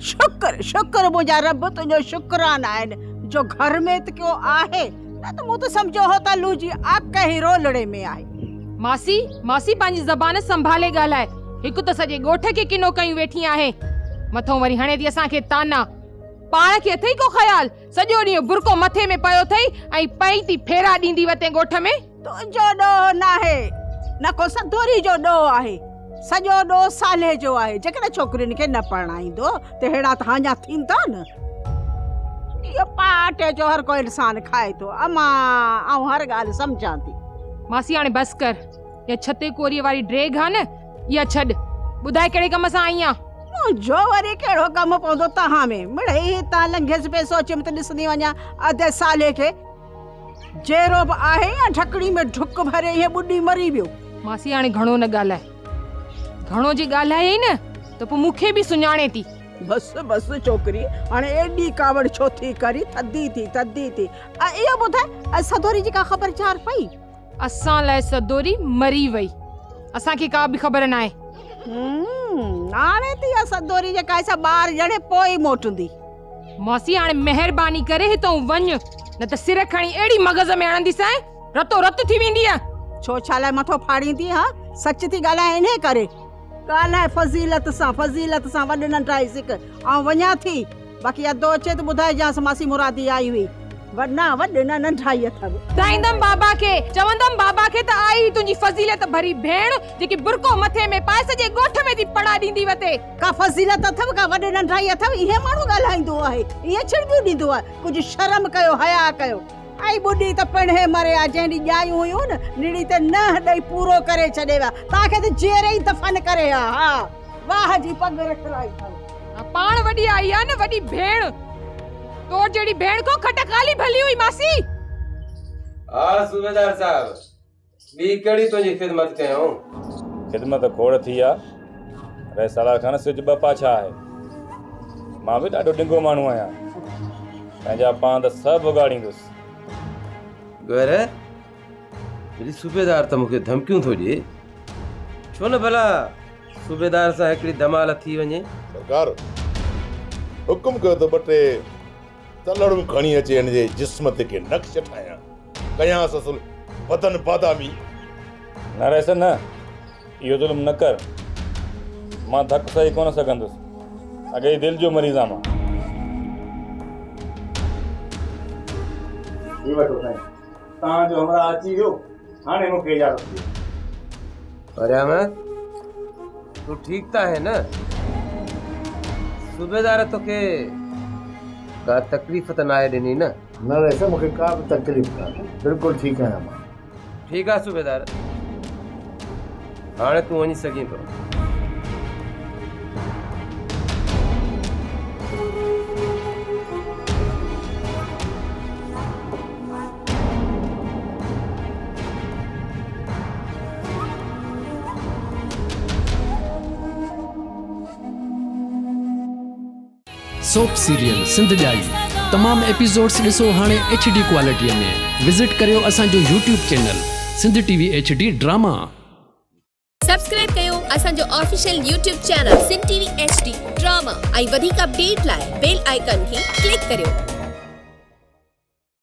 شڪر شڪر منهنجا رب تنهنجو شڪرانا آهن جو گهر ۾ ته ڪيو آهي نه ته مون ته سمجهيو هو ته لو جي اک ئي رولڙي ۾ آهي. ماسي ماسي پنهنجي زبان سنڀالي ڳالهاء هڪ ته سڄي ڳوٺ کي ڪنو ڪيون ويٺي آهين مٿئون وري هڻي ٿي اسان کي طعنا پاڻ کي اٿئي ڪو خيال سڄو ڏينهن برقعو مٿي ۾ پيو اٿئي ۽ پئي ٿي ڦيرا ڏيندي وتين ڳوٺ ۾. تنهنجو ڏوهه ناهي، نه ڪو سدوري جو ڏوهه آهي، سڄو ڏوهه صالح جو آهي، جيڪڏهن ڇوڪرين کي نه پرڻائيندو ته ههڙا ته هاڃا ٿيندا نه. اهو پاٽ جو هر ڪو انسان کائي ٿو، امان آئون هر ڳالهه سمجهان ٿي. ماسي هاڻي بس ڪر، اها ڇتي ڪوريء واري ڊيگهه آ نه، اها ڇڏ، ٻڌاء ڪهڙي ڪم سان آئي آن؟ منهنجو وري ڪهڙو ڪم پوندو توهان ۾، مڙئي هتان لنگهيس پئي سوچيم ته ڏسندي وڃان ادي صالح کي. جيئرو به آهي يا ڍڪڻي ۾ ڍڪ ڀري ائين ٻڏي مري ويو. ماسي هاڻي گهڻو نه ڳالهاء. گهڻو جي ڳالهايئي نه ته پوء مون کي به سڃاڻي ٿي. بس بس ڇوڪري هاڻي ايڏي ڪاوڙ ڇو ٿي ڪرين ٿڌي ٿي ٿڌي ٿي. ۽ اهو ٻڌاء اڄ سدوري جي ڪا خبر چار پئي؟ اسان لاء سدوري مري وئي. اسان کي ڪا به خبر ناهي. هاڻي ته اها سدوري جيڪا آهي سا ٻار ڄڻي پوء ئي موٽندي. ماسي هاڻي مهرباني ڪري هتئون وڃ نه ته سر کڻي اهڙي مغز ۾ هڻنديسانء رتو رت ٿي ويندينء. ڇو ڇا لاء مٿو ڦاڙيندين ها؟ سچ ٿي ڳالهايان انهيء ڪري. ڳالهاء فضيلت سان، فضيلت سان وڏ ننڍائي سک. آئون وڃان ٿي. باقي ادو اچي ته ٻڌائجانس ماسي مرادي آئي هئي. نه وڏ نه ننڍائي اٿو. ٻڌائيندم بابا کي، چوندم بابا کي ته آئي هئي تنهنجي فضيلت ڀري ڀيڻ جيڪي برقعو مٿي ۾ پائي سڄي ڳوٺ ۾ ٿي پڙا ڏيندي وتي. ڪا فضيلت اٿو، ڪا وڏ ننڍائي اٿو، ائين ماڻهو ڳالهائيندو آهي، ائين ڇڙٻيون ڏيندو آهي، ڪجهه شرم ڪيو، حياء ڪيو. ائي ٻڏي ته پڻهين مري ها، جنهن ڏينهن ڄايون هيون نه، نڙي تي ننهن ڏئي پورو ڪري ڇڏي ها، توهان کي ته جيئري ئي دفن ڪري ها، ها واهه جي پڳ رکرائي اٿو. ها پاڻ وڏي آئي آ نه وڏي ڀيڻ، تو جهڙي ڀيڻ کان کٽ خالي ڀلي هئي ماسي. ها صوبيدار صاحب. ٻي ڪهڙي تنهنجي خدمت ڪيون؟ خدمت کوڙ ٿي آ. رئيس سالار خان سج ٻه پاڇا آهي. مان به ڏاڍو ڏنگو ماڻهو آهيان. پنهنجا پاند سڀ اگهاڙيندس. گوهر، ڀلي صوبيدار ته مون کي ڌمڪيون ٿو ڏئي. ڇو نه ڀلا صوبيدار سان هڪڙي ڌمال ٿي وڃي. سرڪار، حڪم ڪيو ته ٻه ٽي تلهڙون کڻي اچي هن جي جسم تي ڪي نقش ٺاهيان. ڪيانس اصل بدن بادامي. نه رئيس نه، اهو ظلم نه ڪر. مان ڌڪ سهي ڪونه سگهندس. اڳي ئي دل جو مريض آهيان مان. هي وٺو سائين، توهان جو همراهه اچي ويو، هاڻي مون کي اجازت ڏيو. وريام، تون ٺيڪ ته آهين نه؟ صوبيدار توکي ڪا تڪليف ته ناهي ڏني نه؟ نه رئيس مون کي ڪا به تڪليف ڪانهي، بلڪل ٺيڪ آهيان مان. ٺيڪ آهي صوبيدار، هاڻي تون وڃي سگهين ٿو. سوپ سيريل سنڌ ڄائي تمام ايپيسوڊس ڏسو هاڻي ايڇ ڊي ڪوالٽي ۾ وزٽ ڪريو اسان جو YouTube channel Sindh T V H D drama. Subscribe ڪيو اسان جو official YouTube channel Sindh T V H D drama ۽ وڌيڪ اپڊيٽ لاء بيل آئيڪان کي ڪلڪ ڪريو.